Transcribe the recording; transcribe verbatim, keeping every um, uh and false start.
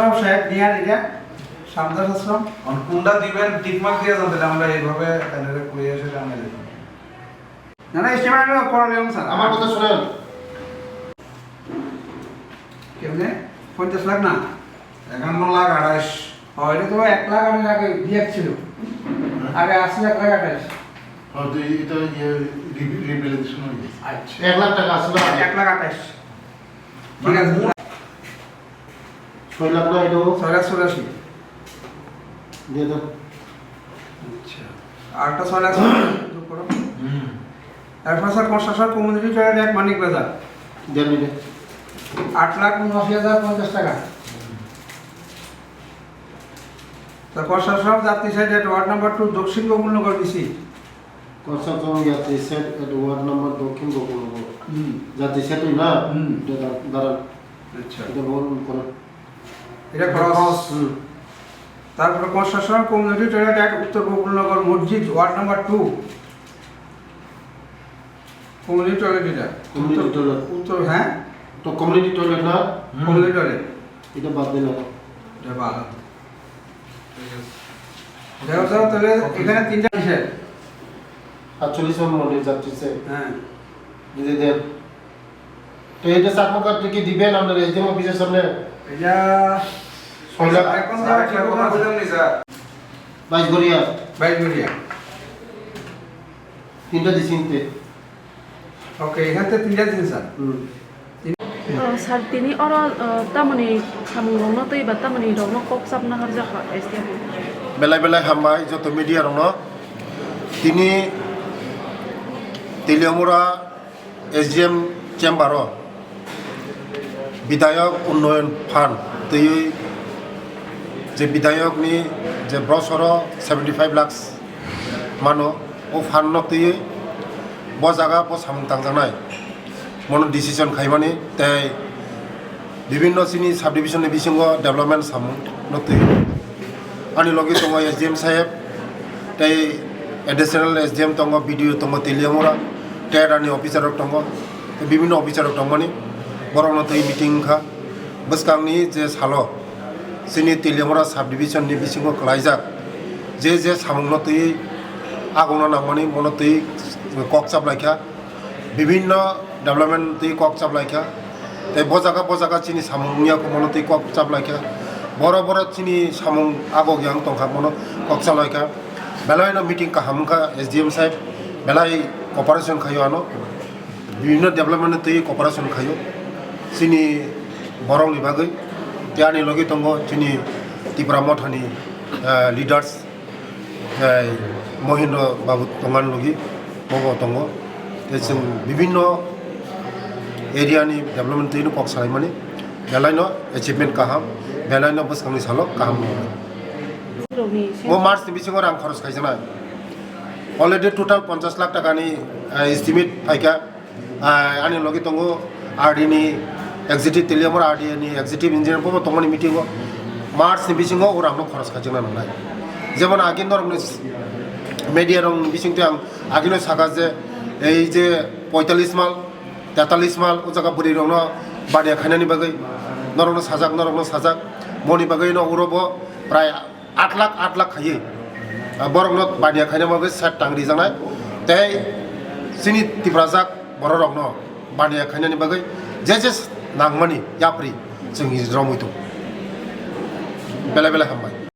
সাহেব নিয়ার এটা সান্তাস আশ্রম। কোনটা দিবেন টিক মার্ক দিয়ে যান, তাহলে আমরা এইভাবে তাহলে কইয়া সেটা আমরা দিতাম। না, না, স্টিমার করা নিয়ম স্যার। আমার কথা শুনেন। কেমনে? পঞ্চাশ লাখ না? একান্ন লাখ আঠাশ। ও, এটা তো এক লাখ আঠাশ আগে দিয়ে ছিল। হ্যাঁ। আগে আসছিল এক লাখ আঠাশ। হ্যাঁ, তো এটা ইয়ে রিভ্যালিডেশন হয়ে গেছে। আচ্ছা। এক লাখ টাকা আসলে আগে। এক লাখ আঠাশ। ঠিক আছে। ছয় লাখ না এটা? ছয় লাখ চুরাশি। দিয়ে দাও। আচ্ছা। আরেকটা ছয় লাখ যোগ করো। হুম। এরপর স্যার কনস্ট্রাকশন কমিউনিটি টয়লেট এক মানিক বাজার। দেন এটা। আট লাখ উনআশি হাজার পঞ্চাশ টাকা। তা কনস্ট্রাকশন জাতি সাইড এট ওয়ার্ড নাম্বার টু দক্ষিণ গোকুলনগর বিসি। কনস্ট্রাকশন জাতি সাইড এট ওয়ার্ড নাম্বার দক্ষিণ গোকুলনগর। হুম। জাতি সাইড না? হুম। এটা দা-, দাঁড়ান। আচ্ছা। এটা বল করো। এটা এটা ক্রস। ক্রস। হুম। তারপরে কনস্ট্রাকশন কমিউনিটি টয়লেট এট উত্তর গোকুলনগর মসজিদ ward number two. Community toilet এটা। কমিউনিটি উত্তর, টয়লেট। উত্তর, হ্যাঁ? তো কমিউনিটি টয়লেট না? হুম। Community toilet. এটা বাদ দিলাম। এটা বাদ। দেখো তো, তাহলে এখানে তিনটা কিসের? আটচল্লিশ নম্বর মন্দির যাচ্ছে। হ্যাঁ। যদি দেন। তো এটা চাকমা কার্ড কি দিবেন আপনার এসডিএম অফিসের সামনে? এটা ছয় লাখ। এখন স্যার, দেওয়া একটা ঠিক কথা হবে। বললাম নি, স্যার? বাইশ গড়িয়া। বাইশ গড়িয়া। তিনটা দিছি নিতে। ওকে, এখান থেকে তিনটা দিন, স্যার। হুম। তিন- O, sir, tini oro, o, tamoni samung rokno twi ba tamoni rokno kok chapna horjak kha S D M? Belai belai hambai joto media rokno. Tini Teliamura S D M chamber o Bidayok Unnoyon Fund twiwi je Bidayok ni je brosoro seventy five lakhs mano, o fund no twiwi bo jaga bo samung tangjaknai mono decision khaimani tei bibinno chini subdivision ni bisingo development samung no twiwi. Ani logi tongo S D M saheb tei additional S D M tongo, B D O tongo, Teliamura, tei ani officer rok tongo, tei bibinno officer rok tongmani borok no twiwi meeting wngkha. Bwskangni je salo chini Teliamura subdivision ni bisingo kwlaijak je je samung no twiwi agongno nangmani bono twiwi kok chaplaikha, bibinno development twiwi kok chaplaikha, tei bo jaga bo jaga chini samung wngya kho bono twiwi kok chaplaikha, boro boro chini samung agok yang tongkha bono kok chaplaikha, belai no meeting kaham wngkha S D M saheb belai cooperation khaio ano. Bibinno development twi cooperation khaio chini borokni bagwi. Tei ani logi tongo chini Tipra Mothani, eh, leaders, eh, Mohindra Babu tongani logi, bobo tongo. Tei chwng bibinno area ni development twi no kok salaimani, belaino achievement kaham, belaino bwskangni salo kaham. Bo March ni bisingo rang khorch khaijaknai. Already total ponchash lakh takani, ah, estimate phaikha. Ah, ani logi tongo R D ni executive, Teliamura R D ni executive engineer bo tongmani meeting o. March ni bisingo o rang no khorch khaijakna nangnai. Jemon agi norokni media rok bisingtwi ang agino saka je ei je poitalish mal, tetalish mal o jaga bwrwi rokno baniya khainani bagwi norokno sajak, norokno sajak. Moni bagwi no uro bo prai aat lakh, aat lakh khaiwi, ah, borokno baniya khaina bagwi set tang rijaknai. Tei chini Tiprajak bororokno baniya khainani bagwi je je nangmani yapri chwng romwi tongo. Belai belai hambai.